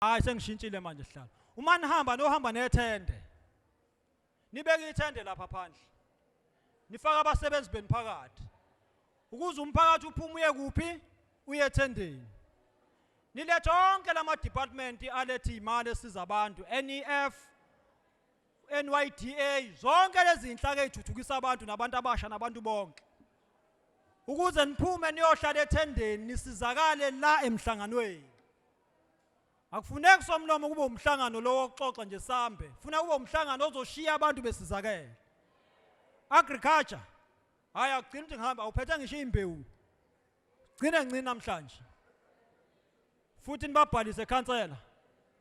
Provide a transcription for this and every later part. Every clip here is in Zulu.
Hayi sengishintshile manje sihlalo. Uma nihamba nohamba nethende. Nibeke ithende lapha phandle. Nifaka abasebenzi benu phakathi. Ukuze umphakathi uphume uye kuphi? Uye ethendeni. Nilethe onke lama department alethe imali esiza abantu NEF NYDA zonke lezi zinhlaka ezithuthukisa abantu nabantu abasha nabantu bonke. Ukuze niphume niyohlala ethendeni nisizakale la emhlanganweni. Akufuneki somlomo kube umhlangano lo wokuxoxa nje sambe. Funa kube umhlangano ozoshiya abantu besizakele. Agriculture. Hayi akugcina ukuthi ngihamba awuphethe ngisho imbewu. Gcine ngcini namhlanje. Futhi nibabhalise khansela.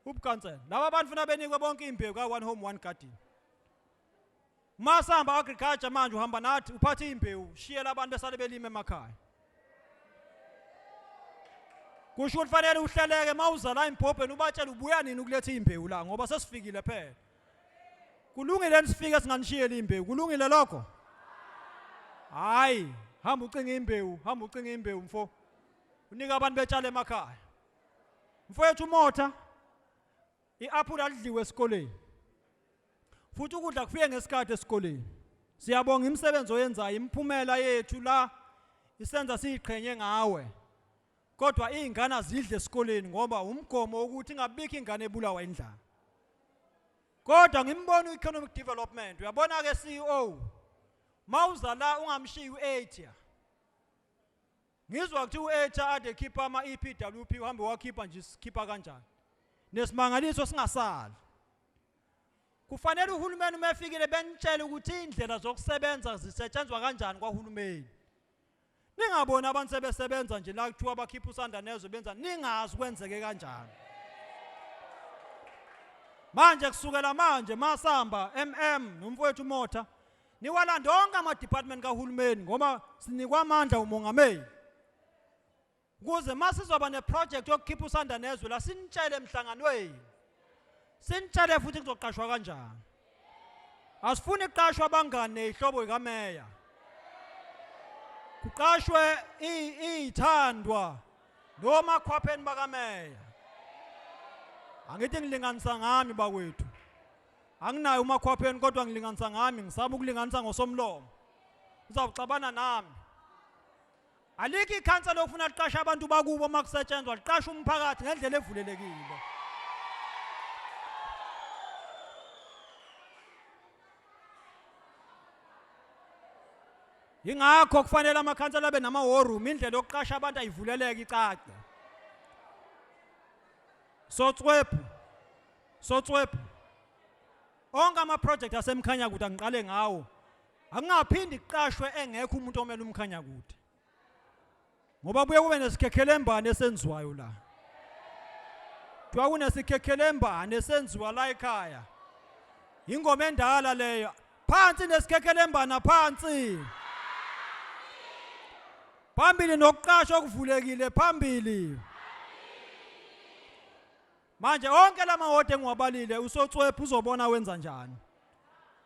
Ubukhansela. Laba bantu funa benikwe bonke imbewu ka one home one garden. Masihamba agriculture manje uhamba nathi uphathe imbewu shiyela abantu besale belima emakhaya. Kusho ukuthi fanele uhleleke mawuza la embhobheni ubatshela ubuya nini ukuletha imbewu la ngoba sesifikile phela. Kulungile nisifike singanishiyeli imbewu. Kulungile lokho? Hayi, hamba ucinga imbewu, hamba ucinga imbewu mfo. Unika abantu betshale emakhaya. Mfowethu uMotha I-aphula lidliwe esikoleni. Futhi ukudla kufike ngesikhathi esikoleni. Siyabonga imisebenzi oyenzayo, imiphumela yethu la isenza siyiqhenye ngawe. Kodwa izingane azidle esikoleni ngoba umgomo ukuthi ingabikho ingane ebulawa indlala. Kodwa ngimbona u-economic development, uyabona ke CEO, mawuza la ungamshiyi u-8 Ngizwa kuthiwa u-Etha ade ekhipha ama-EPWP uhambe wakhipha nje sikhipha kanjani. Nesimangaliso singasali. Kufanele uhulumeni uma efikile benitshele ukuthi indlela zokusebenza zisetshenzwa kanjani kwahulumeni. Ningaboni abantu sebesebenza nje la kuthiwa bakhipha usanda nezwe benza ningazi kwenzeke kanjani. Manje kusukela manje masamba MM nomfowethu Motha Niwalanda onke ama-department kahulumeni ngoba sinikwa amandla umongameli. Ukuze masizoba neproject yokukhipha usanda nezwe la sinitshele emhlanganweni. Sinitshele futhi kuzoqashwa kanjani. Asifuni kuqashwa abangani nezihlobo zikameya. Kuqashwe izithandwa noma khwapheni bakameya. Angithi ngilinganisa ngami bakwethu. Anginayo umakhwapheni kodwa ngilinganisa ngami, ngisaba ukulinganisa ngosomlomo. Uzawuxabana nami. Alikho ikhansela ofuna liqashe abantu bakubo uma kusetshenzwa, liqashe umphakathi ngendlela evulelekile. Yingakho kufanele amakhansela abe nama-war room, indlela yokuqasha abantu ayivuleleke icace. Sotswebhu Sotswebhu onke ama project asemkhanyakude angiqale ngawo akungaphindi kuqashwe engekho umuntu omele umkhanyakude ngoba buye kube nesikhekhelembane esenziwayo la kuthiwa kunesikhekhelembane esenziwa la ekhaya ingoma endala leyo phansi nesikhekhelembana phansi phambili nokuqashwa okuvulekile phambili Manje onke lamawodi engiwabalile uSotswebhu uzobona wenza njani.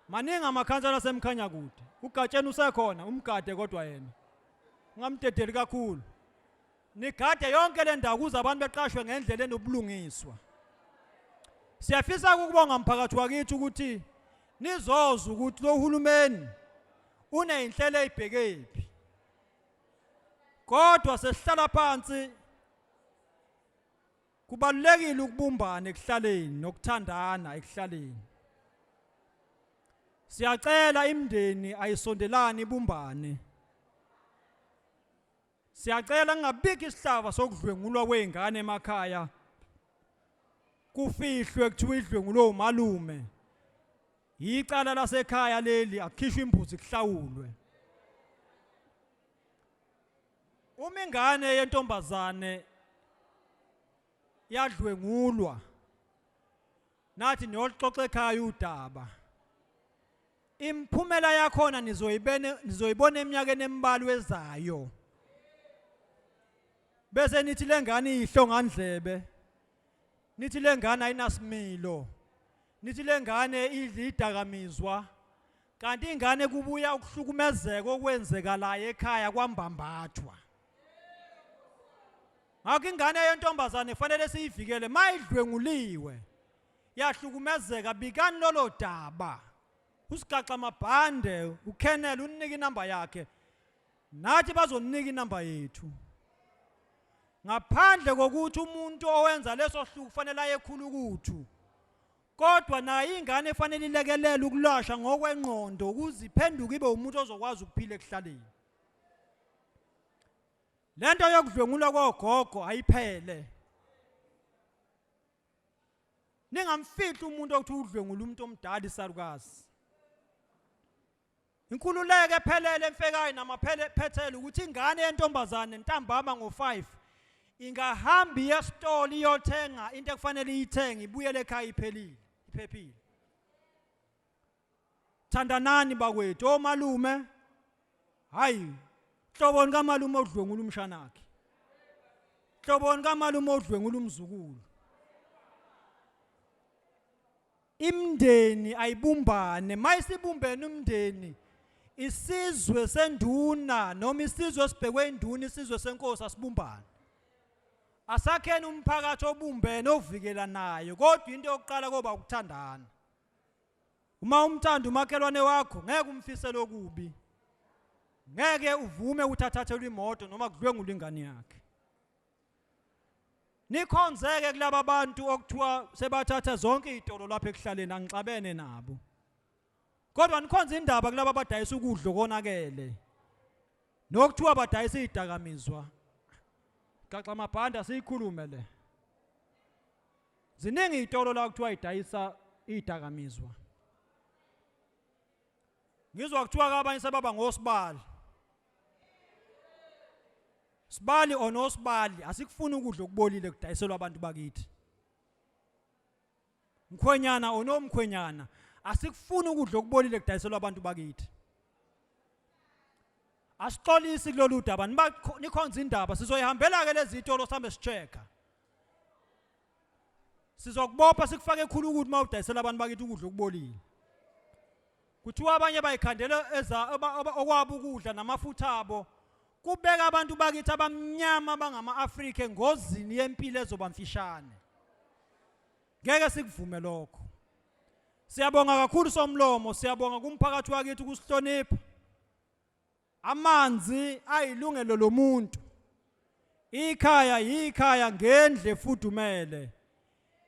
Maningi amakhansela asemkhanyakude. UGatsheni usekhona umgade kodwa yena. Ungamdedeli kakhulu. Nigade yonke le ndawo ukuze abantu beqashwe ngendlela enobulungiswa. Siyafisa ukubonga mphakathi wakithi ukuthi nizozwa ukuthi lo hulumeni uneyinhlelo ezibhekephi. Kodwa sesihlala phansi Kubalulekile ukubumbana ekuhlaleni nokuthandana ekuhlaleni. Siyacela imindeni ayisondelani ibumbane. Siyacela kungabikho isihlava sokudlwengulwa kwezingane emakhaya. Kufihlwe kuthiwa idlwengulwe umalume. Yicala lasekhaya leli akukhishwe imbuzi kuhlawulwe. Uma ingane yentombazane yadlwengulwa nathi niyoxoxa ekhaya udaba imiphumela yakhona nizoyibene nizoyibona eminyakeni embalwa ezayo bese nithi lengane iyihlongandlebe nithi lengane ayinasimilo nithi lengane idla idakamizwa kanti ingane kubuya ukuhlukumezeka okwenzekalayo ekhaya kwambambathwa. Ngakho ingane yentombazane fanele siyivikele mayidlwenguliwe yahlukumezeka, bikani lolo daba. Usigaxa amabhande, uKennel unike inamba yakhe, nathi bazonika inamba yethu. Ngaphandle kokuthi umuntu owenza leso hluku kufanele aye ekhulukuthu, kodwa nayo ingane efanele ilekelele ukulasha ngokwengqondo ukuze iphenduke ibe umuntu ozokwazi ukuphila ekuhlaleni. Lento yokudlwengulwa kogogo ayiphele. Ningamfihli umuntu okuthi udlwengula umuntu omdala isalukazi. Inkululeko ephelele emfekayo namaphethelo ukuthi ingane yentombazane ntambama ngo-5 ingahamba iye esitolo iyothenga into ekufanele iyithenge, ibuyele ekhaya iphelile, iphephile. Thandanani bakwethu, omalume. Hayi, hloboni kamalume odlwengula umshanakhe, hloboni kamalume odlwengula umzukulu. Imndeni ayibumbane, mayisibumbene umndeni, isizwe senduna noma isizwe esibhekwe induna, isizwe senkosi asibumbane. Asakheni umphakathi obumbene ovikelanayo, kodwa into yokuqala koba ukuthandana. Uma umthanda umakhelwane wakho ngeke umfisele okubi, ngeke uvume ukuthi athathelwe imoto noma kudlwengulwe ingane yakhe. Nikhonzeke kulaba bantu okuthiwa sebathatha zonke izitolo lapha ekuhlaleni, angixabene nabo, kodwa nikhonze indaba kulaba abadayisa ukudla okonakele nokuthiwa badayisa izidakamizwa. Gaxa amabhanda siyikhulume le. Ziningi izitolo la kuthiwa idayisa izidakamizwa. Ngizwa kuthiwa abanye sebaba ngosibali. Sibali onosibali, asikufuni ukudla okubolile kudayiselwa abantu bakithi. Mkhwenyana onomkhwenyana, asikufuni ukudla okubolile kudayiselwa abantu bakithi. Asixolisi kulolu daba, nikhonza indaba, sizoyihambela ke lezi zitolo sihambe sichecka. Sizokubopha sikufake ekhulu ukuthi mawudayisela abantu bakithi ukudla okubolile. Kuthiwa abanye bayikhandela eza okwabo ukudla namafutha abo, kubeka abantu bakithi abamnyama bangama-Afrika engozini yempilo ezoba mfishane. Ngeke sikuvume lokho. Siyabonga kakhulu Somlomo, siyabonga kumphakathi wakithi ukusihlonipha. Amanzi ayilungelo lomuntu. Ikhaya yikhaya ngendle efudumele.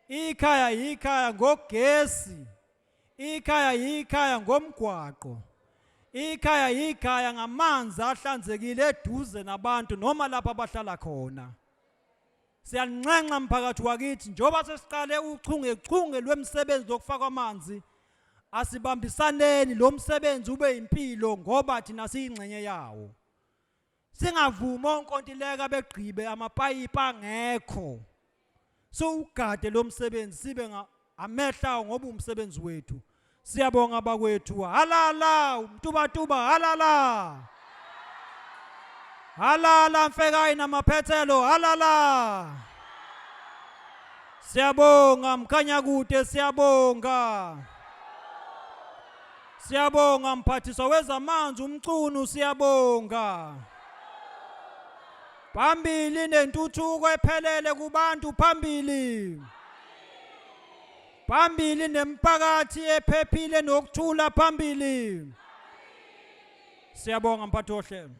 Ikhaya yikhaya ngogesi. Ikhaya yikhaya ngomgwaqo. Ikhaya yikhaya ngamanzi ahlanzekile eduze nabantu noma lapho abahlala khona. Siyanxenxa mphakathi wakithi, njengoba sesiqale uchungechunge lwemisebenzi lokufaka amanzi, asibambisaneni lo msebenzi ube impilo ngoba thina siyingxenye yawo. Singavumi onkontileka begqibe amapayipi angekho. Siwugade lo msebenzi sibe amehla ngoba umsebenzi wethu. Siyabonga bakwethu. Halala umtubatuba, halala. Halala mfekayi namaphethelo, halala. Siyabonga Mkhanyakude, siyabonga. Siyabonga mphathiswa wezamanzi uMchunu, siyabonga. Phambili nentuthuko ephelele kubantu, phambili. Phambili nemphakathi ephephile nokuthula, phambili. Siyabonga mphathi wohlelo.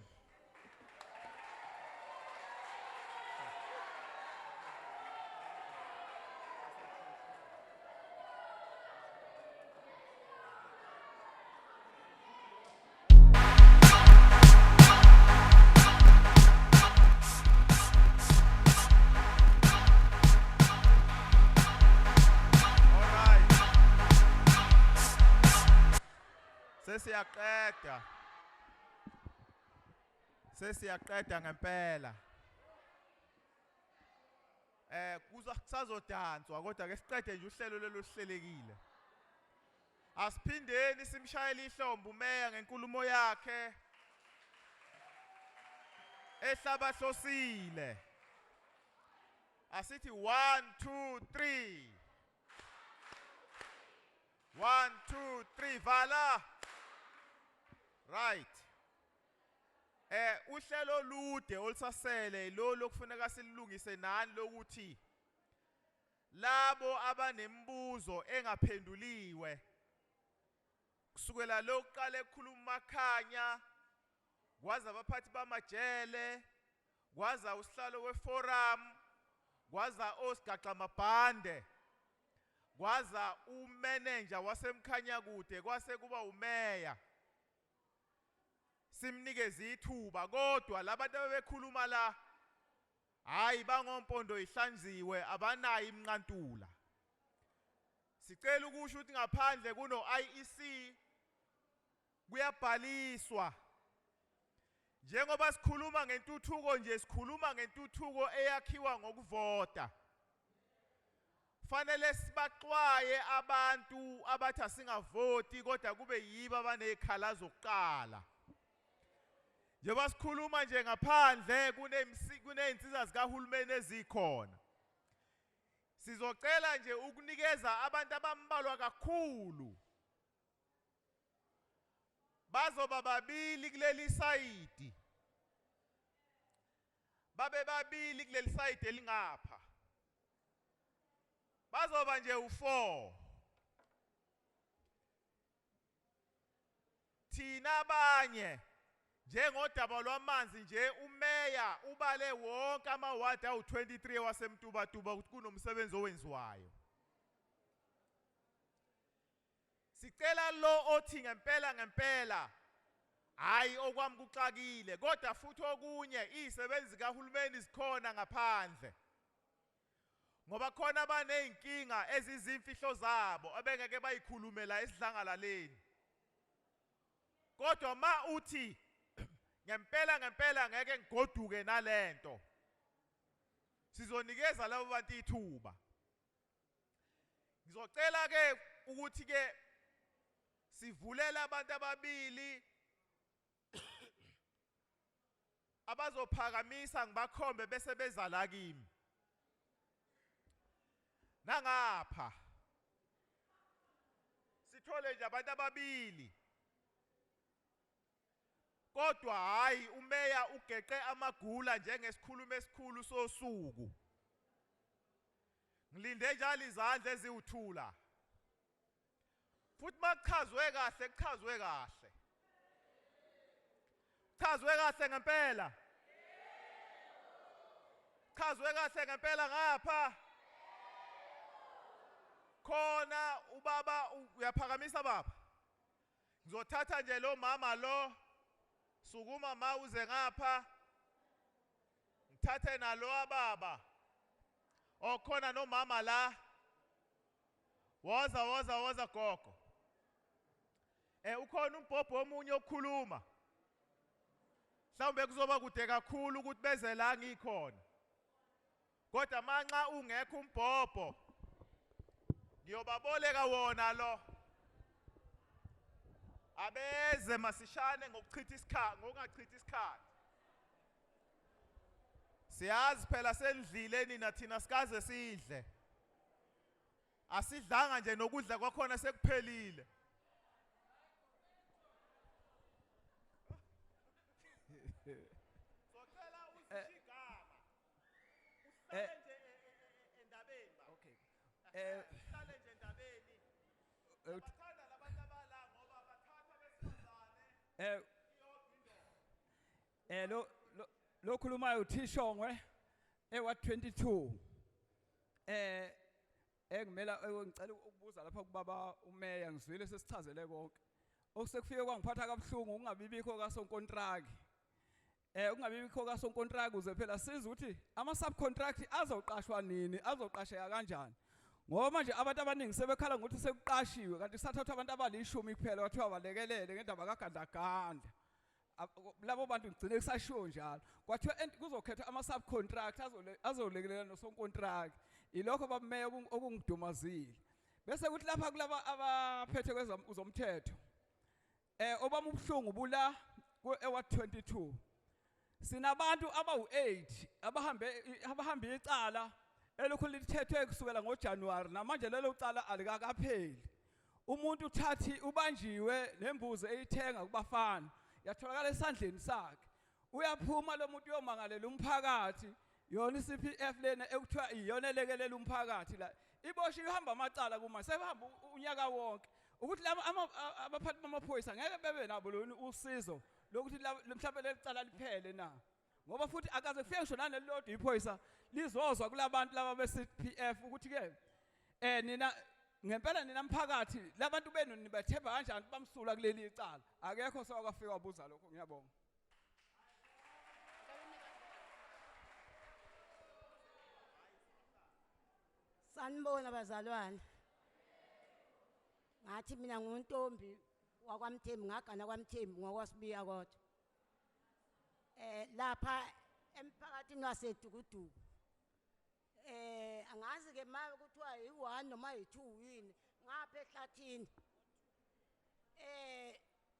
Alright. Sesiyaqeda. Sesiyaqeda ngempela. Kuza kusazodanswa kodwa ke siqede nje uhlelo lolu hlelekile. Asiphindeni simshayele ihlombe umeya ngenkulumo yakhe ehlabahlosile. Asithi 1 2 3. 1 2 3 vala. Right. Uhlelo olude olusasele lolu okufuneka silungise nani lokuthi labo abanemibuzo engaphenduliwe kusukela lokuqala ekukhuluma makhanya kwaza abaphathi bamajele, kwaza usihlalo weforum, kwaza osigaxa mabhande, kwaza umanager waseMkhanyakude, kwase kuba umeya, simnikeze ithuba. Kodwa labantu abebekhuluma la, hayi, bangompondo ihlanziwe, abanayo imnqantula. Sicela ukusho ukuthi ngaphandle kuno IEC, kuyabhaliswa. Njengoba sikhuluma ngentuthuko nje, sikhuluma ngentuthuko eyakhiwa ngokuvota. Fanele sibaxwaye abantu abathi asingavoti kodwa kube yibo abanezikhala zokuqala. Njengoba sikhuluma nje, ngaphandle kuney'nsiza zikahulumeni ezikhona. Sizocela nje ukunikeza abantu abambalwa kakhulu, bazoba babili kuleli sayidi, babe babili kuleli sayidi elingapha, bazoba nje u4. Thina abanye, njengodaba lwamanzi nje, umeya ubale wonke amawadi awu-23 waseMtubatuba ukuthi kunomsebenzi owenziwayo. Sicela lo othi ngempela ngempela, hayi, okwami kuxakile. Kodwa futhi okunye, izisebenzi kahulumeni zikhona ngaphandle, ngoba khona abaneyinkinga ezizimfihlo zabo abengeke bayikhulume la esidlangalaleni. Kodwa ma uthi ngempela ngempela ngeke ngigoduke nalento, sizonikeza labo bantu ithuba. Ngizocela ke ukuthi ke sivulele abantu ababili abazophakamisa, ngibakhombe bese beza la kimi nangapha. Sithole nje abantu ababili. Kodwa hayi, umeya ugeqe amagula njengesikhulumi esikhulu sosuku. Ngilinde njalo izandla eziwuthula. Futhi makuchazwe kahle, kuchazwe kahle, chazwe kahle ngempela, chazwe kahle ngempela. Ngapha khona ubaba uyaphakamisa. Baba, ngizothatha nje lo mama lo. Sukuma ma, uze ngapha. Ngithathe nalo ababa okhona nomama la. Woza, woza, woza gogo. Ukhona umbhobho omunye okhuluma? Mhlawumbe kuzoba kude kakhulu ukuthi beze la ngikhona, kodwa manxa ungekho umbhobho, ngiyobaboleka wona lo. Abeze masishane ngokuchitha isikhathi, ngokungachithi isikhathi. Siyazi phela sendlile nina, thina sikaze sidle, asidlanga nje, nokudla kwakhona sekuphelile. Socela usisho igama, uhlale nje endabeni ba. Okay. Uhlale nje endabeni. Bathanda labantu abala ngoba bathatha besifazane. Iyodwa indoda. Lo khulumayo uThishongwe ewa 22. Engimela ngicela ukubuza lapha kubaba umeya. Ngizwile sesichazele konke. Okusekufike kwangiphatha kabuhlungu ukungabibikho kasonkontraki. Ukungabibikho kasonkontraki uze phela siza ukuthi ama subcontract azoqashwa nini, azoqasheka kanjani. Ngoba manje abantu abaningi sebekhala ngokuthi sekuqashiwe kanti kusathathwa abantu abalishumi kuphela, kwathiwa balekelele ngendaba kaGandaganda. Labo bantu ngigcine kusashiwo njalo kwathiwa kuzokhethwa ama-subcontract azolekelela nosonkontraki. Ilokho babumeya okungidumazile. Bese kuthi lapha kulaba abaphethe kwezomthetho, obama ubuhlungu bula ku-ewa 22, sinabantu abawu-8 abahambe icala elokhu lithethwe kusukela ngoJanuary, namanje lelo cala alikakapheli. Umuntu uthathi ubanjiwe nembuzi eyithenga kubafana, yatholakala esandleni sakhe. Uyaphuma lo muntu uyomangalela umphakathi, yona iCPF lena ekuthiwa iyona elekelela umphakathi la. Iboshiwe ihamba amacala kuma sebehamba unyaka wonke. Ukuthi laba abaphathi bamaphoyisa ngeke bebe nabo lona usizo lokuthi mhlawumbe leli cala liphele na. Ngoba futhi akaze kufike ngisho nanelilodwa iphoyisa lizozwa kulabantu laba be-CPF ukuthi ke nina ngempela nina mphakathi labantu benu nibathemba kanjani bamsula kuleli icala. Akekho sewakafika wabuza lokho. Ngiyabonga. Sanibona bazalwane. Ngathi mina nguntombi wakwaMthembu, ngagana kwaMthembu ngokwaSibiya kodwa. Lapha emphakathini waseDukuduku. Angazi ke ma kuthiwa yi1 noma yi2 yini ngapha ehlathini.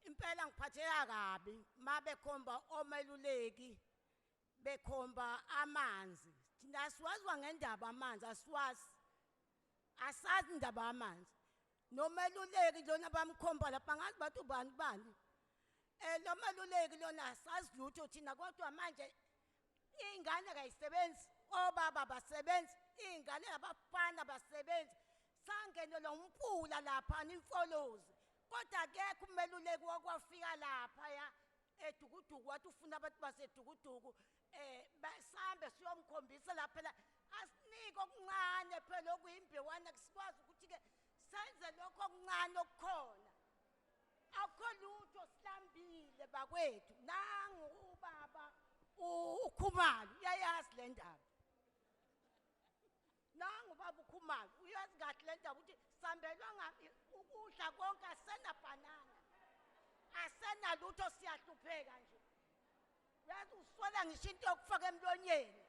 Impela ngiphatheka kabi mabekhomba omeluleki bekhomba amanzi. Thina asiwazi ngendaba amanzi, asiwazi. Asazi indaba amanzi. Nomeluleki lona bamkhomba lapha ngazi bathi ubani bani. Lo meluleki lona asazi lutho thina, kodwa manje ingane kayisebenzi, obaba basebenzi, ingane abafana basebenzi. Sangenelwa umfula lapha imfolozi. Kodwa akekho umeluleki wakwafika lapha ya eDukuduku wathi ufuna abantu baseDukuduku sambe siyomkhombisa lapha phela asinike okuncane phela okuyimbewana kusikwazi ukuthi ke senze lokho okuncane okukhona. Akukho lutho, silambile bakwethu. Nangu ubaba uKhumalo uyayazi le ndaba. Nangu ubaba uKhumalo uyazi kahle le ndaba ukuthi sambelwa ukudla konke, asena banana, asena lutho, siyahlupheka nje. Uyazi uswela ngisho into yokufaka emlonyeni.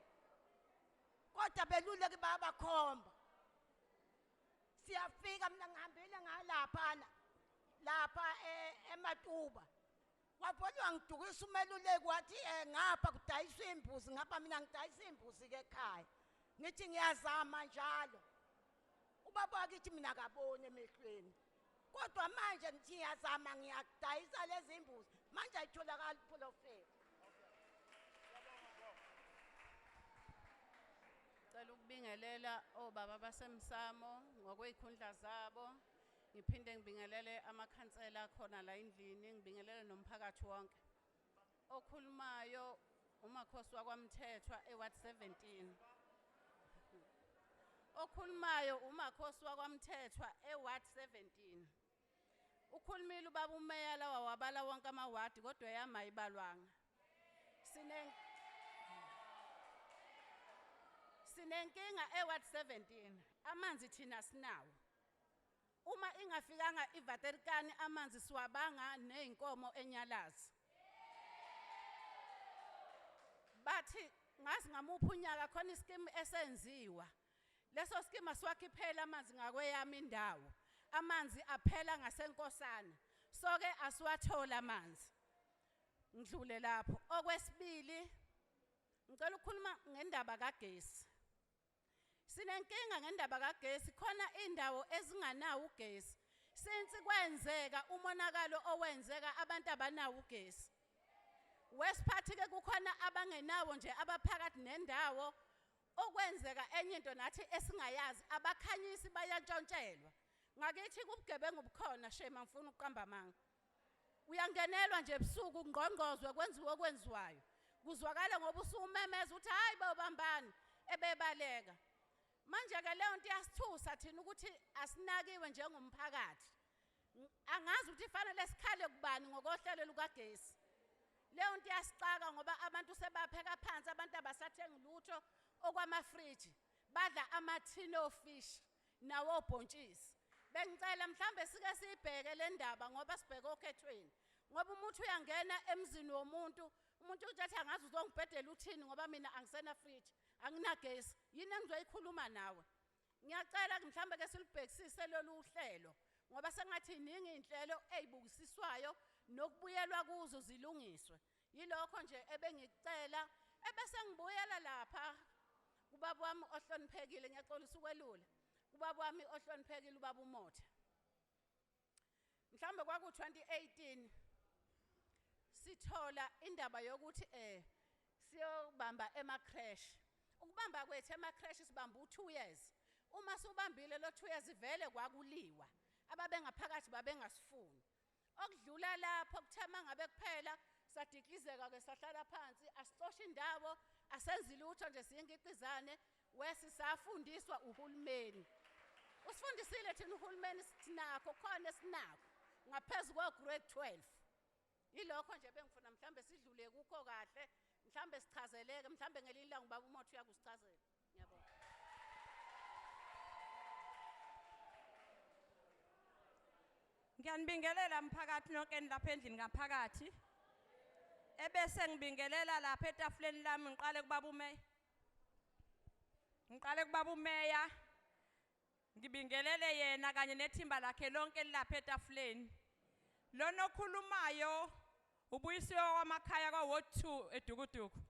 Kodwa beluleki bayabakhomba. Siyafika mina ngihambile ngalaphana lapha eMatuba. Wabona ngidukisa umeluleki wathi ngapha kudayiswa imbuzi, ngapha mina ngidayisa imbuzi ke ekhaya. Ngithi ngiyazama njalo. Ubaba wakithi mina akaboni emehlweni. Kodwa manje ngithi ngiyazama ngiyadayisa lezi imbuzi. Manje ayitholakali iprofeti. Ngicela ukubingelela obaba basemsamo ngokwezikhundla zabo. Ngiphinde ngibingelele amakhansela khona la endlini, ngibingelele nomphakathi wonke. Okhulumayo umakhosi wakwaMthethwa eWard 17. Okhulumayo umakhosi wakwaMthethwa eWard 17. Ukhulumile ubaba umeya lawa wabala wonke amawadi kodwa yami ayibalwanga. Sinenkinga eWard 17. Amanzi thina sinawo. Uma ingafikanga iVaterkani amanzi siwabanga nezinkomo enyalazi. Bathi ngazi ngamuphi unyaka khona iskimu esenziwa. Leso skimu asiwakhiphela amanzi ngakweyami indawo. Amanzi aphela ngasenkosana. Soke asiwathola amanzi. Ngidlule lapho. Okwesibili ngicela ukukhuluma ngendaba kagesi. Sinenkinga ngendaba kagesi, khona indawo ezinganawo ugesi. Since kwenzeka umonakalo owenzeka abantu abanawo ugesi. Wesiphathi ke kukhona abangenawo nje abaphakathi nendawo. Okwenzeka enye into nathi esingayazi, abakhanyisi bayantshontshelwa. Ngakithi kubugebengu bukhona shema, ngifuna ukuqamba amanga. Uyangenelwa nje ebusuku ungqongqozwe kwenziwe okwenziwayo. Kuzwakala ngoba usumemeza uthi hayi bawubambani ebebaleka. Manje ke leyo nto iyasithusa thina ukuthi asinakiwe njengomphakathi. Angazi ukuthi fanele sikhale kubani ngokohlelo lukagesi. Leyo nto iyasixaka ngoba abantu sebapheka phansi, abantu abasathengi lutho okwamafriji, badla ama-tin fish nawo bhontshisi. Bengicela mhlambe sike siyibheke le ndaba ngoba sibheke okhethweni. Ngoba umuntu uyangena emzini womuntu, umuntu uthi angazi uzongibhedela uthini ngoba mina angisena fridge, anginagesi, yini engizoyikhuluma nawe? Ngiyacela mhlambe ke silubhekisise lolu hlelo ngoba sengathi iningi inhlelo ezibukisiswayo nokubuyelwa kuzo zilungiswe. Yilokho nje ebengikucela, ebese ngibuyela lapha kubaba wami ohloniphekile, ngiyaxolisa ukwelula. Ubaba wami ohloniphekile ubaba uMotha. Mhlambe kwaku 2018 Sithola indaba yokuthi siyobamba ema creche. Ukubamba kwethu ema creche sibamba u2 years. Uma subambile lo 2 years vele kwakuliwa. Ababengaphakathi babengasifuni. Okudlula lapho kuthe mangabe kuphela sadiklizeka ke sahlala phansi, asixosha indawo, asenzi lutho nje, siyinkiqizane wesisafundiswa uhulumeni. Usifundisile thina uhulumeni, sinakho khona esinakho ngaphezulu kwa grade 12. Yilokho nje bengifuna mhlambe sidlule kukho kahle, mhlambe sichazeleke, mhlambe ngelinye ilanga ubaba uMotha uyakusichazela. Ngiyabonga. Ngiyanibingelela mphakathi nonke nilapha endlini ngaphakathi. Ebese ngibingelela lapha etafuleni lami, ngiqale kubaba uMeya. Ngiqale kubaba uMeya. Ngibingelele yena kanye nethimba lakhe lonke lapha etafuleni. Lona okhulumayo ubuyisiwe kwamakhaya kwa Ward 2 eDukuduku.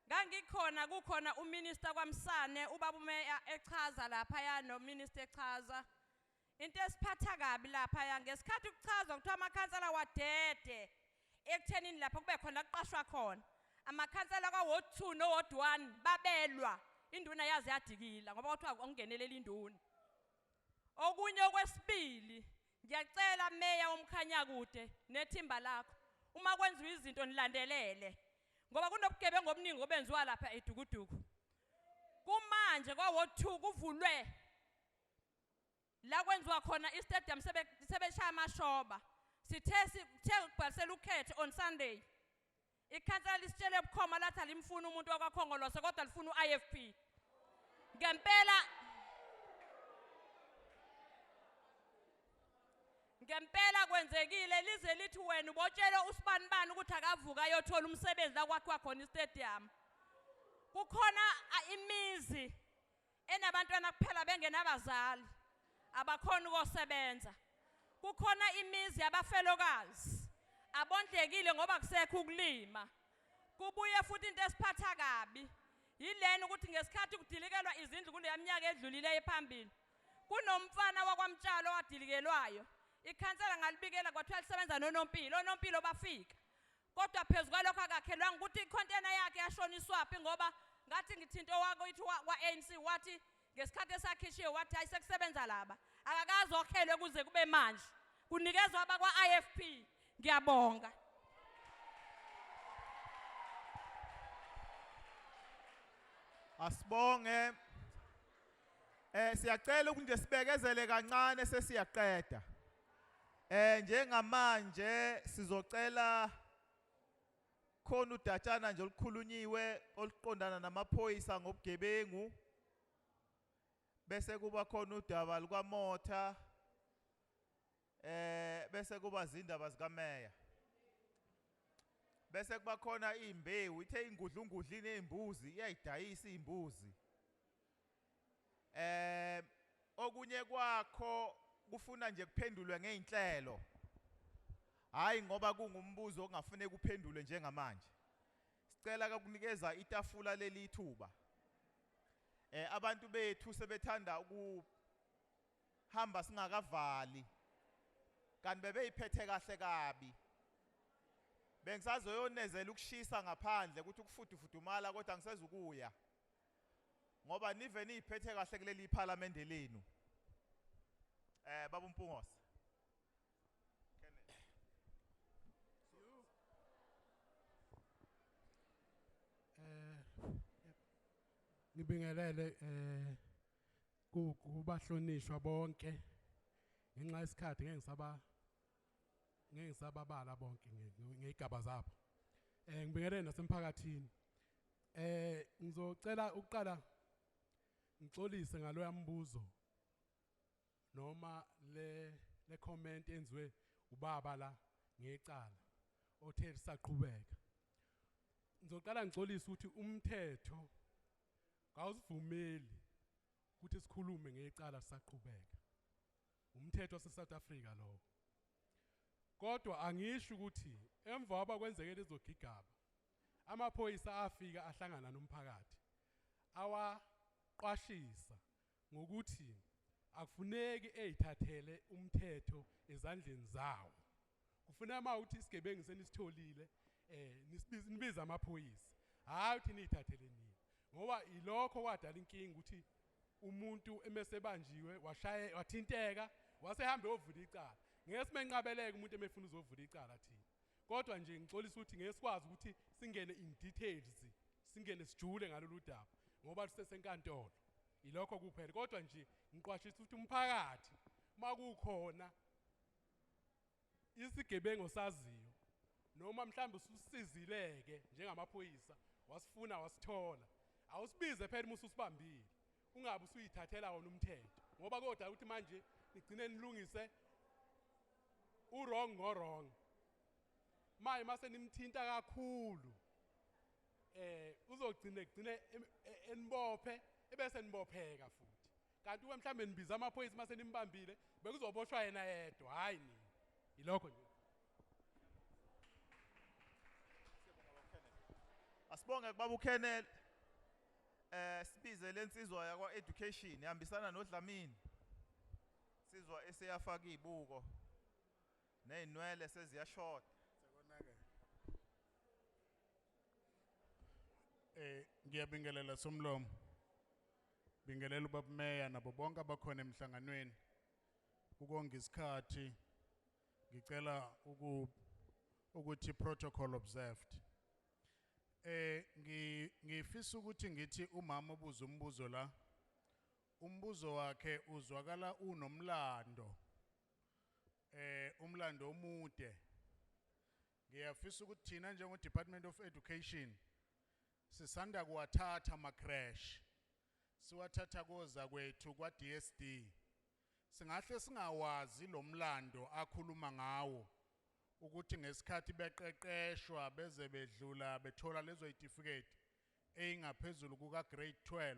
Ngangikhona kukhona uMinister kwaMsane, ubaba uMeya echaza lapha ya no Minister echaza. Into esiphatha kabi lapha ya ngesikhathi kuchazwa kuthiwa amakhansela wadede ekuthenini lapha kube khona kuqashwa khona. Amakhansela kwa Ward 2 no Ward 1 babelwa, induna yaze yadikila ngoba kuthiwa akungenelele induna. Okunye okwesibili, ngiyacela Meya woMkhanyakude nethimba lakho, uma kwenziwa izinto nilandelele, ngoba kunobugebengu obuningi obenziwa lapha eDukuduku. Kumanje kwa Ward 2 kuvulwe la kwenziwa khona istadium, sebeshaya amashoba. Sithe sithe ukubhalisela ukhetho on Sunday, ikhansela lisitshele bukhoma lathi alimfuni umuntu wakwaKhongolose kodwa lifuna u-IFP. Ngempela ngempela kwenzekile, lize lithi wena ubotshele usibanibani ukuthi akavuka ayothola umsebenzi la kwakhiwa khona istadium. Kukhona imizi enabantwana kuphela bengenabazali, abakhona ukusebenza. Kukhona imizi yabafelokazi abondlekile ngoba kusekho ukulima. Kubuye futhi into esiphatha kabi yilena ukuthi ngesikhathi kudilikelwa izindlu kuleya minyaka edlulile ephambili, kunomfana wakwaMtshalo owadilikelwayo. Ikhansela ngalibikela kwathiwa lisebenza nonompilo, onompilo bafika, kodwa phezu kwalokho akakhelwanga ukuthi ikhontena yakhe yashoniswaphi, ngoba ngathi ngithinto wakho ithi kwa-ANC wathi ngesikhathi esakhishiwe wathi hayi sekusebenza laba, akakaze okhelwe kuze kube manje, kunikezwa abakwa-IFP. Ngiyabonga. Asibonge. Siyacela ukuthi nje sibekezele kancane sesiyaqeda. Njengamanje sizocela khona udatshana nje olukhulunyiwe oluqondana namaphoyisa ngobugebengu, bese kuba khona udaba lukaMotha, bese kuba zindaba zikameya, bese kuba khona imbewu ithe ingudlungudla nezimbuzi iyayidayisa izimbuzi. Okunye kwakho kufuna nje kuphendulwe ngeinhlelo, hayi ngoba kungumbuzo ongafuneka uphendulwe njengamanje. Sicela ukunikeza itafula leli ithuba. Abantu bethu sebethanda ukuhamba singakavali, kanti bebeyiphethe kahle kabi. Bengisazoyonezela ukushisa ngaphandle ukuthi ukufudufudumala, kodwa ngisezukuya ngoba nive niyiphethe kahle kuleli iParliament lenu. Baba uMpungose. Ngibingelele kubahlonishwa bonke. Ngenxa yesikhathi ngeke ngisababala bonke ngezigaba zabo. Ngibingelele nasemphakathini. Ngizocela ukuqala ngixolise ngaloya mbuzo noma le comment enziwe ubaba la ngecala othe lisaqhubeka. Ngizoqala ngixolise ukuthi umthetho awusivumeli ukuthi sikhulume ngecala sisaqhubeka. Umthetho wase South Africa lowo. Kodwa angisho ukuthi emva kwaba kwenzeke lezogigaba, amaphoyisa afika ahlangana nomphakathi awaqwashisa ngokuthi akufuneki eyithathele umthetho ezandleni zawo. Kufuneka uma uthi isigebengu senisitholile eh nisibize nibize amaphoyisa, hayi ukuthi niyithathele nina, ngoba ilokho kwadala inkinga ukuthi umuntu emesebanjiwe washaye wathinteka wasehambe ovula icala. Ngeke simenqabeleke umuntu emefuna uzovula icala thina, kodwa nje ngixolisa ukuthi ngeke sikwazi ukuthi singene in details, singene sijule ngalolu daba ngoba lusesenkantolo. Ilokho kuphela, kodwa nje ngiqwashisa ukuthi umphakathi makukhona isigebengu saziyo noma mhlawumbe ususizileke njengamaphoyisa wasifuna wasithola, awusibize phela uma ususibambile, ungabe usuyithathela wona umthetho, ngoba kodwa ukuthi manje nigcine nilungise u-wrong ngo-wrong. Manje mase nimthinta kakhulu uzogcine gcine enibophe ebese nibopheka futhi, kanti ube mhlambe nibiza amaphoyisa mase nimbambile bekuzoboshwa yena yedwa, hayi nina. Ilokho nje. Asibonge kubaba uKenneth. Sibize lensizwa yakwa education ihambisana noDlamini. Insizwa eseyafaka izibuko nezinwele seziyashoda. Ngiyabingelela somlomo. Bingelela ubaba Meya nabo bonke abakhona emhlanganweni. Ukonga isikhathi ngicela ukuthi protocol observed. Ngifisa ukuthi ngithi umama obuza umbuzo la, umbuzo wakhe uzwakala unomlando. Umlando omude. Ngiyafisa ukuthi thina njengo Department of Education sisanda kuwathatha ama creche. Siwathatha koza kwethu kwa DSD. Singahle singawazi lo mlando akhuluma ngawo ukuthi ngesikhathi beqeqeshwa beze bedlula bethola lezo certificate eyingaphezulu kuka grade 12,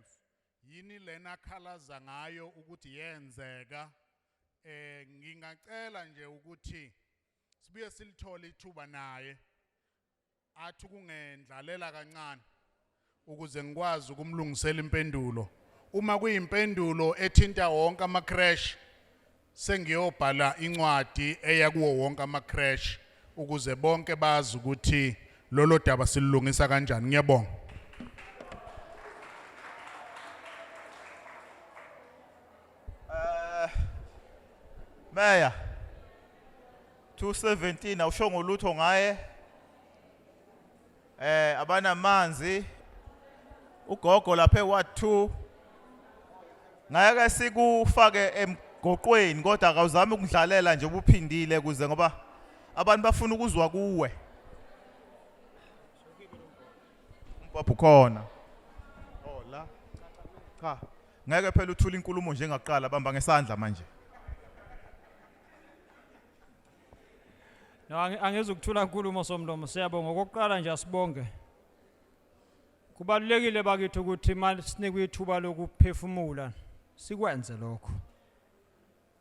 yini lena khalaza ngayo ukuthi yenzeka. Ngingacela nje ukuthi sibuye silithole ithuba naye athi kungendlalela kancane ukuze ngikwazi ukumlungisela impendulo. Uma kuyimpendulo ethinta wonke ama creche, sengiyobhala incwadi eya kuwo wonke ama creche ukuze bonke bazi ukuthi lolo daba silulungisa kanjani. Ngiyabonga. Meya 217 awushongo lutho ngaye. Abanamanzi ugogo lapha eWard 2 ngeke sikufake emgoqweni, kodwa akawuzami ukudlalela nje ubuphindile kuze ngoba abantu bafuna ukuzwa kuwe. Umbhobho ukhona. Oh la. Cha. Ngeke phela uthule inkulumo njengaqala, bamba ngesandla manje. No, angizukuthula inkulumo somlomo, siyabonga. Okokuqala nje asibonge. Kubalulekile bakithi ukuthi masinikwe ithuba lokuphefumula sikwenze lokho.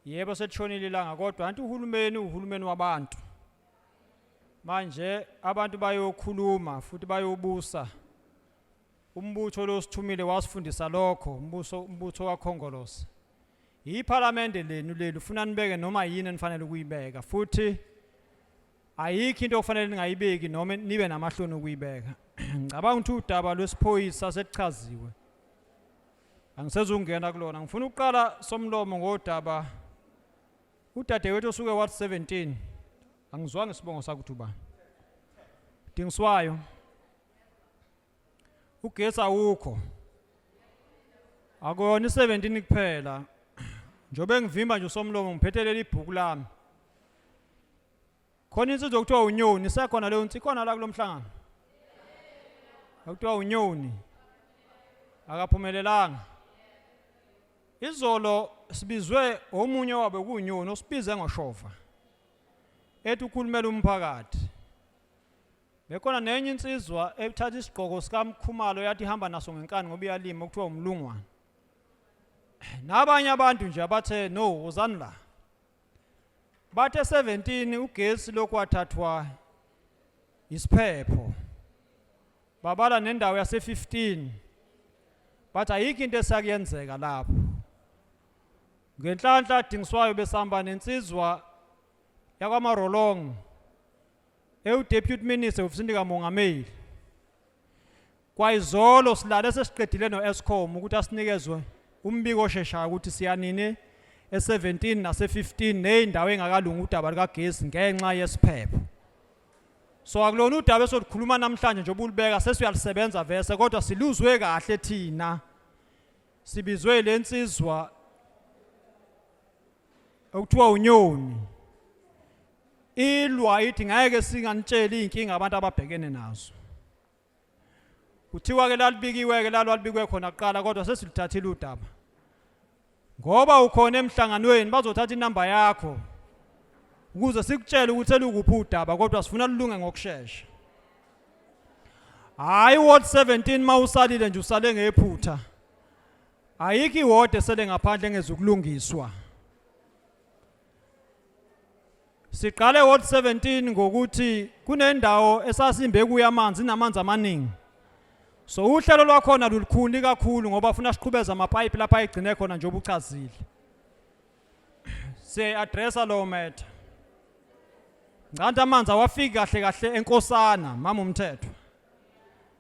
Yebo sethonile ilanga, kodwa anti uhulumeni uhulumeni wabantu. Manje abantu bayokhuluma futhi bayobusa. Umbutho lo sithumile wasifundisa lokho, umbutho waKhongolose. Iphalamende lenu leli ufuna nibeke noma yini enifanele ukuyibeka, futhi ayikho into okufanele ningayibeki noma nibe namahloni ukuyibeka. Ngicabanga ukuthi udaba lwesiphoyisa sekuchaziwe, angisezungena kulona. Ngifuna ukuqala somlomo ngodaba udadewethu osuke ward 17, angizwanga isibongo sakuthi ubani, Dingiswayo. Ugesi awukho, akuyona i-17 kuphela. Njengoba ngivimba nje usomlomo, ngiphethe leli bhuku lami, khona insizwa okuthiwa uNyoni, isekhona leyo nsi ikhona la kulomhlangano, okuthiwa uNyoni akaphumelelanga. Izolo sibizwe omunye wabo kuNyoni osibize ngoshova ethi ukhulumela umphakathi. Bekhona nenye insizwa ethatha isigqoko sikaMkhumalo yathi ihamba naso ngenkani ngoba iyalima, okuthiwa umlungwane, nabanye abantu nje abathe no wozani la. Bathe 17 ugesi lokhu wathathwa isiphepho, babala nendawo yase 15, bathi ayikho into esakuyenzeka lapho. Ngenhlanhla Dingiswayo besihamba nensizwa yakwaMarolong. Ewu-Deputy Minister ofisini kaMongameli. Kwayizolo silale sesiqedile no-Eskom ukuthi asinikezwe umbiko osheshayo ukuthi siyanini e-17 nase-15 ney'ndawo engakalungi udaba lukagesi ngenxa yesiphepho. So akulona udaba esolukhuluma namhlanje njengoba ulibeka sesiyalisebenza vese kodwa siluzwe kahle thina. Sibizwe lensizwa okuthiwa uNyoni. Ilwa ithi ngeke singanitsheli inkinga abantu ababhekene nazo. Kuthiwa ke lalibikiwe ke lalo alibikwe khona kuqala kodwa sesiluthathile udaba. Ngoba ukhona emhlanganweni bazothatha inamba yakho ukuze sikutshele ukuthi selukuphi udaba kodwa sifuna lulunge ngokushesha. Hayi ward 17 mawusalile nje usale ngephutha. Ayikho iward esele ngaphandle engezukulungiswa. Siqale ward 17 ngokuthi kunendawo esasimbe kuyo amanzi inamanzi amaningi. So uhlelo lwakhona lulukhuni kakhulu ngoba funa siqhubeze amapayipi lapha ayigcine khona njengoba uchazile. Siye addressa lowo matter. Ngicabanga amanzi awafiki kahle kahle enkosana mama umthetho.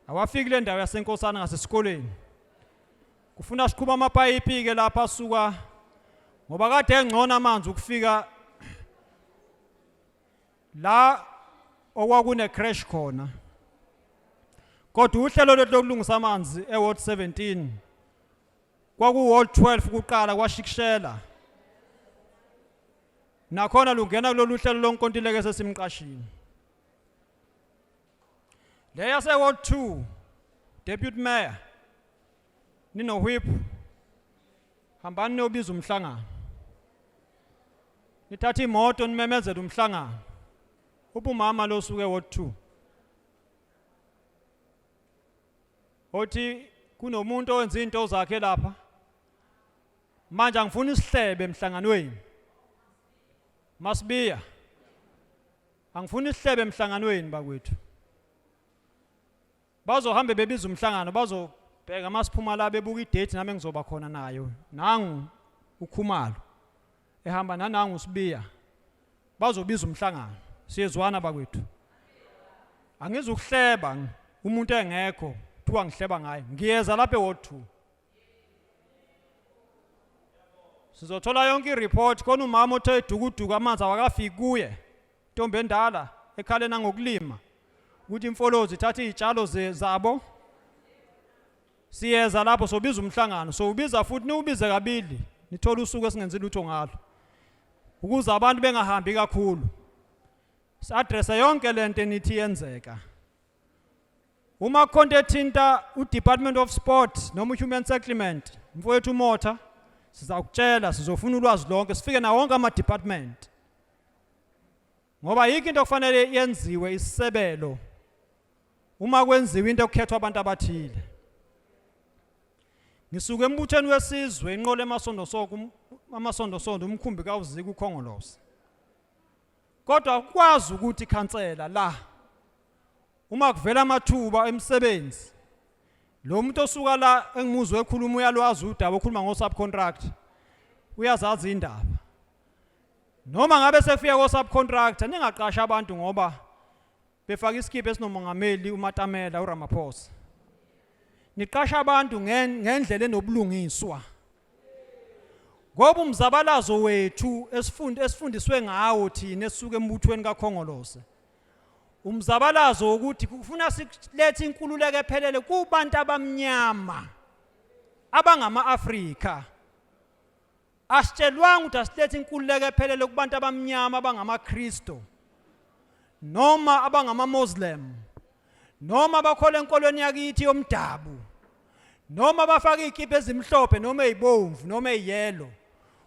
Awafiki le ndawo yasenkosana ngasesikoleni. Kufuna siqhuba amapayipi ke lapha asuka ngoba kade engcono amanzi ukufika la okwakune crash khona. Kodwa uhlelo lwethu lokulungisa amanzi eWard 17 kwaku Ward 12 kuqala kwashikishela. Nakhona lungena kulolu hlelo lonkontileka esesimqashile. Le yase Ward 2 Deputy Mayor nino whip hambani niyobiza umhlangano. Nithatha imoto nimemezele umhlangano. Ubumama lo suke Ward 2. Othi kunomuntu owenza into zakhe lapha. Manje angifuni isihlebe emhlanganweni. Masibiya. Angifuni isihlebe emhlanganweni bakwethu. Bazohambe bebiza umhlangano bazobheka masiphuma la bebuka idate nami engizoba khona nayo. Nangu uKhumalo ehamba nanangu uSibiya. Bazobiza umhlangano. Siyezwana bakwethu. Angizukuhleba umuntu engekho kuthiwa ngihleba ngaye. Ngiyeza lapha eWard 2. Sizothola yonke ireport khona umama othe edukuduku amanzi awakafiki kuye. Intombi endala ekhale nangokulima ukuthi imfolozi ithatha izitshalo zabo. Siyeza lapho sobiza umhlangano, sowubiza futhi niwubize kabili, nithola usuku esingenzi lutho ngalo. Ukuze abantu bengahambi kakhulu. Si-addresse yonke lento enithi yenzeka. Uma kukhona ethinta uDepartment of Sport noma uHuman Settlement, mfowethu uMotha, sizakutshela sizofuna ulwazi lonke sifike nawo wonke ama department. Ngoba yikho into okufanele yenziwe isebelo uma kwenziwa into okukhethwa abantu abathile. Ngisuke embuthweni wesizwe inqola emasondo soko amasondo sondo umkhumbi kawuzika ukhongolose. Kodwa ukwazi ukuthi khansela la uma kuvela amathuba emisebenzi lo muntu osuka la engimuzwe ekhuluma uyalwazi udaba okhuluma ngo subcontract uyazazi indaba noma ngabe sefika ko subcontractor ningaqasha abantu ngoba befaka isikipha esinomongameli uMatamela uRamaphosa niqasha abantu ngendlela enobulungiswa ngoba umzabalazo wethu esifundiswe ngawo thina esuke embuthweni kaKhongolose umzabalazo wokuthi kufuna silethe inkululeko ephelele kubantu abamnyama abangama-Afrika. Asitshelwanga ukuthi asilethe inkululeko ephelele kubantu abamnyama abangamaKristu noma abangama-Muslim noma abakholwa enkolweni yakithi yomdabu noma abafaka iy'kibha ezimhlophe noma ey'bomvu noma ey'yelo.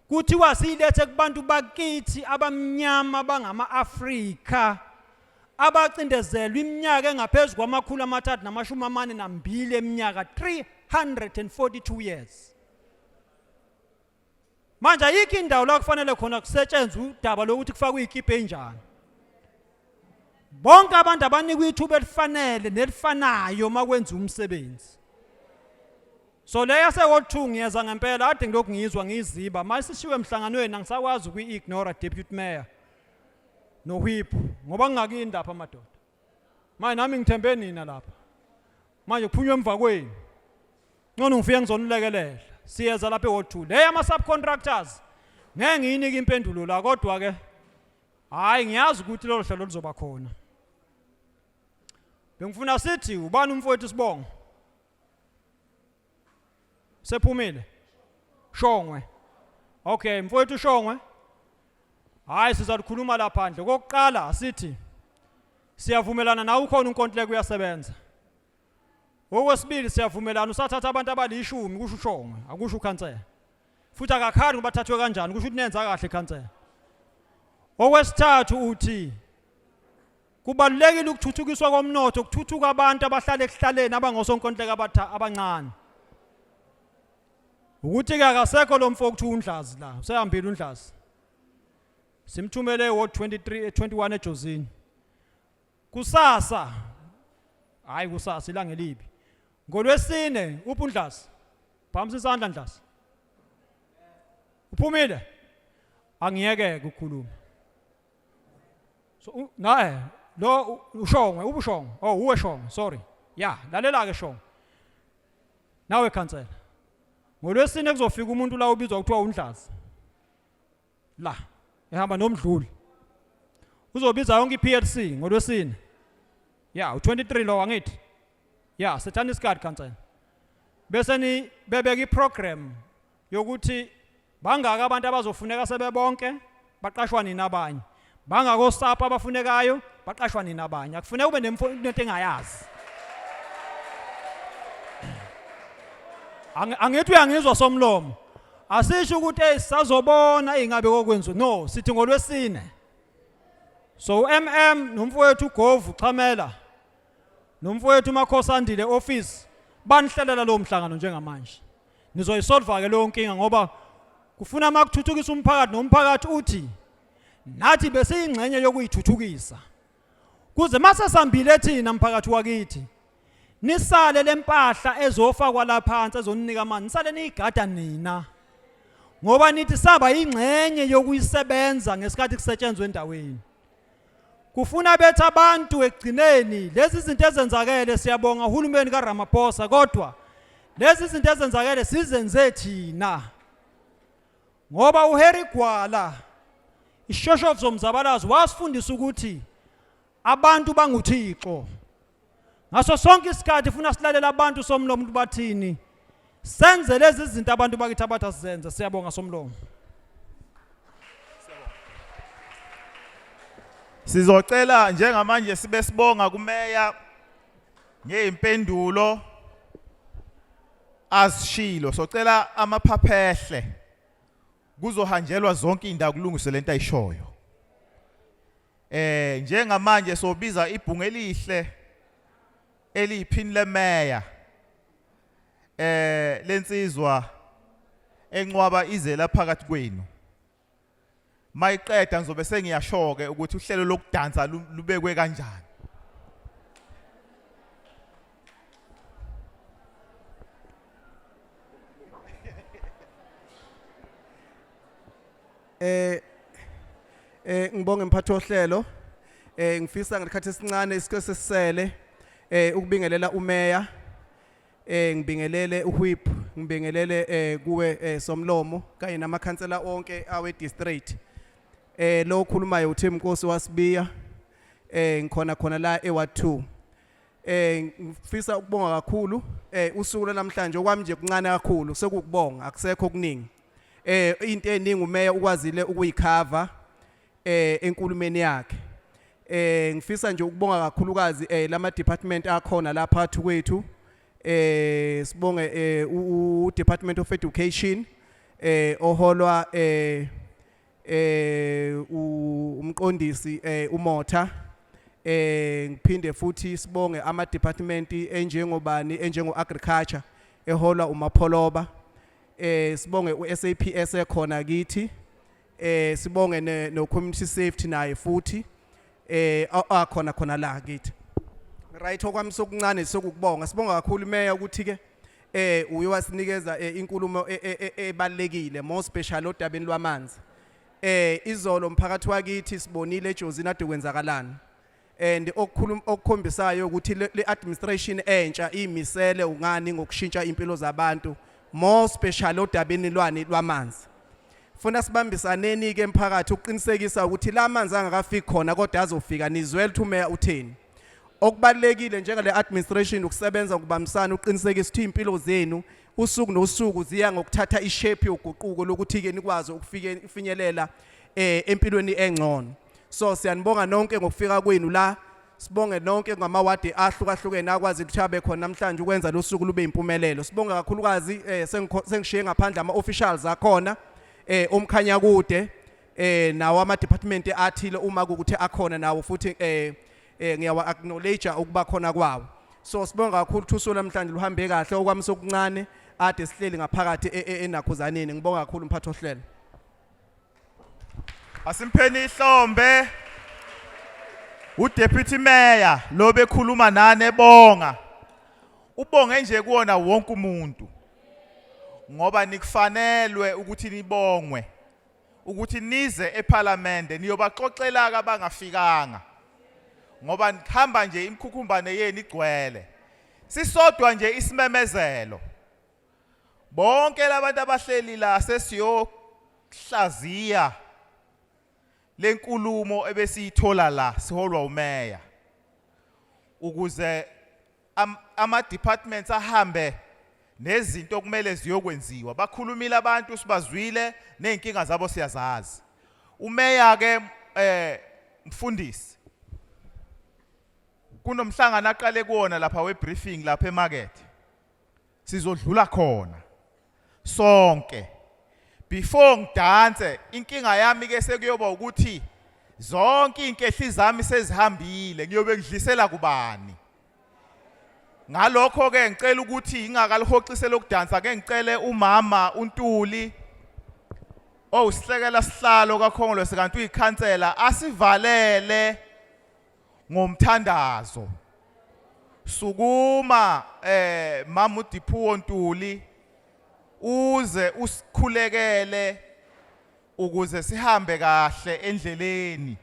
Kuthiwa siyilethe kubantu bakithi abamnyama bangama-Afrika abacindezelwe iminyaka engaphezu kwama-342 eminyaka, 342 years. Manje ayikho indawo la kufanele khona kusetshenzwe udaba lokuthi kufakwe ikipa enjani. Bonke abantu abanikwa ithuba elifanele nelifanayo uma kwenziwa umsebenzi. So le yase Ward 2 ngiyeza ngempela ade ngilokhu ngiyizwa ngiyiziba manje sishiwe emhlanganweni angisakwazi ukuyi-ignore Deputy Mayor. Nohwiphu ngoba ngingakini lapha madoda. Manje nami ngithembe nina lapha. Manje kuphunywe emva kwenu. Ngcono ngifike ngizonilekelela. Siyeza lapha eWard 2. Le ama subcontractors ngeke ngiyinike impendulo la kodwa ke hayi ngiyazi ukuthi lolo hlelo luzoba khona. Bengifuna sithi ubani umfowethu sibongo? Sephumile. Shongwe. Okay, mfowethu Shongwe. Hayi sizalukhuluma la phandle. Kokuqala asithi siyavumelana nawe ukhona unkontileka uyasebenza. Okwesibili siyavumelana usathatha abantu abalishumi kusho uShongwe, akusho ukhansela. Futhi akakhali ngoba thathwe kanjani kusho ukuthi nenza kahle khansela. Okwesithathu uthi kubalulekile ukuthuthukiswa komnotho, kuthuthuka abantu abahlala ekuhlaleni abangosonkontileka abancane. Ukuthi ke akasekho lo mfo okuthiwa uNdlazi la, usehambile uNdlazi. Simthumele eWard 23 21 eJozini. Kusasa hayi kusasa ilanga elibi. Ngolwesine uphi uNdlazi? Phamisa isandla Ndlazi. Uphumile? Angiyeke ukukhuluma. So nae lo uShongwe ubuShongwe. Oh uwe Shongwe, sorry. Yeah, lalela ke Shongwe. Nawe khansela. Ngolwesine kuzofika umuntu la ubizwa kuthiwa uNdlazi. La ehamba nomdluli. Uzobiza yonke iPLC ngolwesine. Yeah, u23 lo angithi. Yeah, sethani isikhathi khansela. Bese ni bebeka iprogram yokuthi bangaka abantu abazofuneka sebebonke baqashwa nini abanye. Bangaka osapho abafunekayo baqashwa nini abanye. Akufuneka ube nento engayazi. Angithi uyangizwa somlomo. Asisho ukuthi hey sazobona ingabe kokwenziwa. No, sithi ngolwesine. So uMM nomfowethu uGovu Xhamela nomfowethu uMakhosandile office banihlelela lowo mhlangano njengamanje. Nizoyisolva ke leyo nkinga ngoba kufuna makuthuthukisa umphakathi nomphakathi uthi nathi besiyingxenye yokuyithuthukisa. Kuze mase sambile thina mphakathi wakithi nisale lempahla ezofakwa la phansi ezoninika amanzi nisale niyigada nina ngoba nithi saba ingxenye yokuyisebenza ngesikhathi kusetshenzwa endaweni. Kufuna bethi abantu ekugcineni lezi zinto ezenzakele siyabonga uhulumeni kaRamaphosa kodwa lezi zinto ezenzakele sizenze thina ngoba uHarry Gwala ishoshovu zomzabalazo wasifundisa ukuthi abantu banguThixo. Ngaso sonke isikhathi funa silalela abantu somlomo ukuthi bathini, senze lezi zinto abantu bakithi abathi asizenze. Siyabonga somlomo. Sizocela njengamanje sibe sibonga kumeya ngeyimpendulo azishilo. Socela amaphaphehle kuzohanjelwa zonke indawo kulungiswe lento ayishoyo. Njengamanje sobiza ibhungu elihle eliyiphini lemeya lensizwa encwaba ize la phakathi kwenu. Mayiqeda ngizobe sengiyasho ke ukuthi uhlelo lokudansa lubekwe kanjani. Ngibonge mphathi wohlelo. Ngifisa ngesikhathi esincane isike sesisele ukubingelela umeya, ngibingelele uwhip, ngibingelele kuwe somlomo kanye namakhansela onke awe district. Lo okhulumayo uThembi Nkosi wasibiya, ngikhona khona la eWard 2. Ngifisa ukubonga kakhulu usuku lwanamhlanje okwami nje kuncane kakhulu sekukubonga akusekho okuningi. Into eningi umeya ukwazile ukuyikhava enkulumeni yakhe. Ngifisa nje ukubonga kakhulukazi lama department akhona la phakathi kwethu. Sibonge u Department of Education oholwa umqondisi uMotha. Ngiphinde futhi sibonge ama department enjengobani enjengo agriculture eholwa uMapholoba. Sibonge uSAPS ekhona kithi. Sibonge no community safety naye futhi akhona khona la kithi. Right, okwami sokuncane sokukubonga. Sibonga kakhulu meya ukuthi ke uye wasinikeza inkulumo ebalekile more special odabeni lwamanzi. Izolo mphakathi wakithi sibonile eJozini ade kwenzakalani. And okukhuluma okukhombisayo ukuthi le administration entsha imisele ungani ngokushintsha impilo zabantu, more special odabeni lwani lwamanzi. Funa sibambisaneni ke emphakathi ukuqinisekisa ukuthi la manzi angakafiki khona kodwa azofika. Nizwele ukuthi umeya utheni. Okubalekile njengale administration ukusebenza ngokubambisana uqinisekisa ukuthi impilo zenu usuku nosuku ziya ngokuthatha ishape yoguquko lokuthi ke nikwazi ukufike ufinyelela empilweni engcono. So siyanibonga nonke ngokufika kwenu la. Sibonge nonke ngamawadi ahlukahlukene akwazi ukuthi abe khona namhlanje ukwenza lo suku lube impumelelo. Sibonge kakhulukazi sengishiye ngaphandle ama officials akhona omkhanya kude nawo ama department athile uma kukuthi akhona nawo futhi ngiyawa acknowledge ukuba khona kwawo. So sibonga kakhulu ukuthi usuku namhlanje luhambe kahle. Okwami sokuncane ade sihleli ngaphakathi enakhuzaneni. Ngibonga kakhulu mphathi ohlelo. Asimpheni ihlombe uDeputy Mayor lo bekhuluma nane ebonga. Ubonge nje kuwona wonke umuntu ngoba nikufanelwe ukuthi nibongwe ukuthi nize eParliament niyobaxoxela abangafikanga ngoba nihamba nje imikhukhumbane yenu igcwele. Sisodwa nje isimemezelo, bonke labantu abahleli la sesiyohlaziya lenkulumo ebesiyithola la siholwa umeya ukuze ama departments ahambe nezinto okumele ziyokwenziwa. Bakhulumile abantu, sibazwile, nezinkinga zabo siyazazi. Umeya ke mfundisi kunomhlangano aqale kuwona lapha we briefing lapha emarket, sizodlula khona sonke before ngidanse. Inkinga yami ke sekuyoba ukuthi zonke izinkehli zami sezihambile, ngiyobe ngidlisela kubani? Ngalokho ke ngicela ukuthi ingakalihoxise lokudansa ke ngicele umama uNtuli owusihlekela sihlalo kaKhongolose kanti uyikhansela asivalele ngomthandazo. Sukuma mama uDiphuwo Ntuli uze usikhulekele ukuze sihambe kahle endleleni.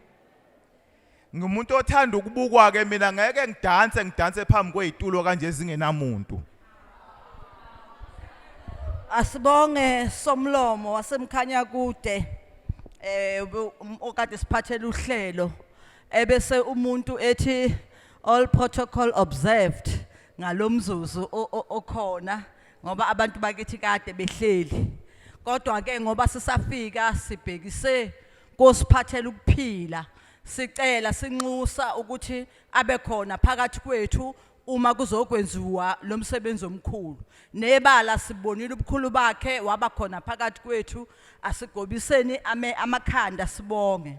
Ngumuntu othanda ukubukwa ke mina, ngeke ngidanse ngidanse phambi kwezitulo kanje ezingenamuntu. Asibonge somlomo wasemkhanya kude okade siphathele uhlelo ebese umuntu ethi all protocol observed ngalomzuzu okhona ngoba abantu bakithi kade behleli, kodwa ke ngoba sisafika sibhekise kosiphathela ukuphila, sicela sinxusa ukuthi abe khona phakathi kwethu uma kuzokwenziwa lo msebenzi omkhulu. Nebala sibonile ubukhulu bakhe, waba khona phakathi kwethu. Asigobiseni amakhanda sibonge.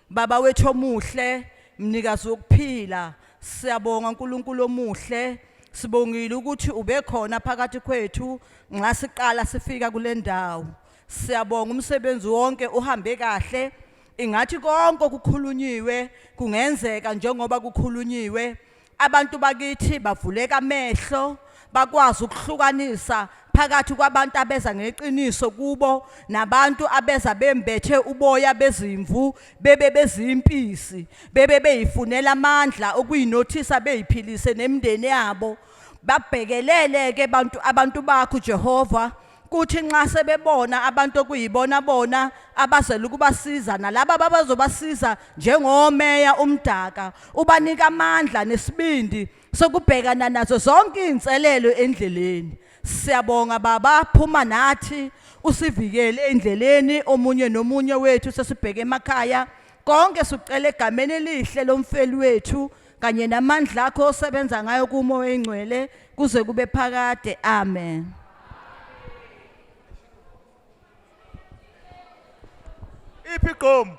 Baba wethu omuhle, mnikazi wokuphila, siyabonga uNkulunkulu omuhle. Sibongile ukuthi ube khona phakathi kwethu nxa siqala sifika kule ndawo. Siyabonga umsebenzi wonke uhambe kahle. Ingathi konke okukhulunyiwe kungenzeka njengoba kukhulunyiwe. Abantu bakithi bavuleka amehlo bakwazi ukuhlukanisa phakathi kwabantu abeza ngeqiniso kubo nabantu abeza bembethe uboya bezimvu bebe bezimpisi bebe beyifunela amandla okuyinothisa beyiphilise nemindeni yabo. Babhekelele ke abantu bakho Jehova, kuthi nxa sebebona abantu okuyibona bona abazela ukubasiza nalaba abazobasiza njengomeya uMdaka, ubanika amandla nesibindi sokubhekana nazo zonke izinselelo endleleni. Siyabonga baba, phuma nathi usivikele endleleni omunye nomunye wethu sesibheke emakhaya. Konke sikucela egameni elihle lomfeli wethu kanye namandla akho osebenza ngayo kuMoya oNgcwele kuze kube phakade. Amen. Iphi igqomu?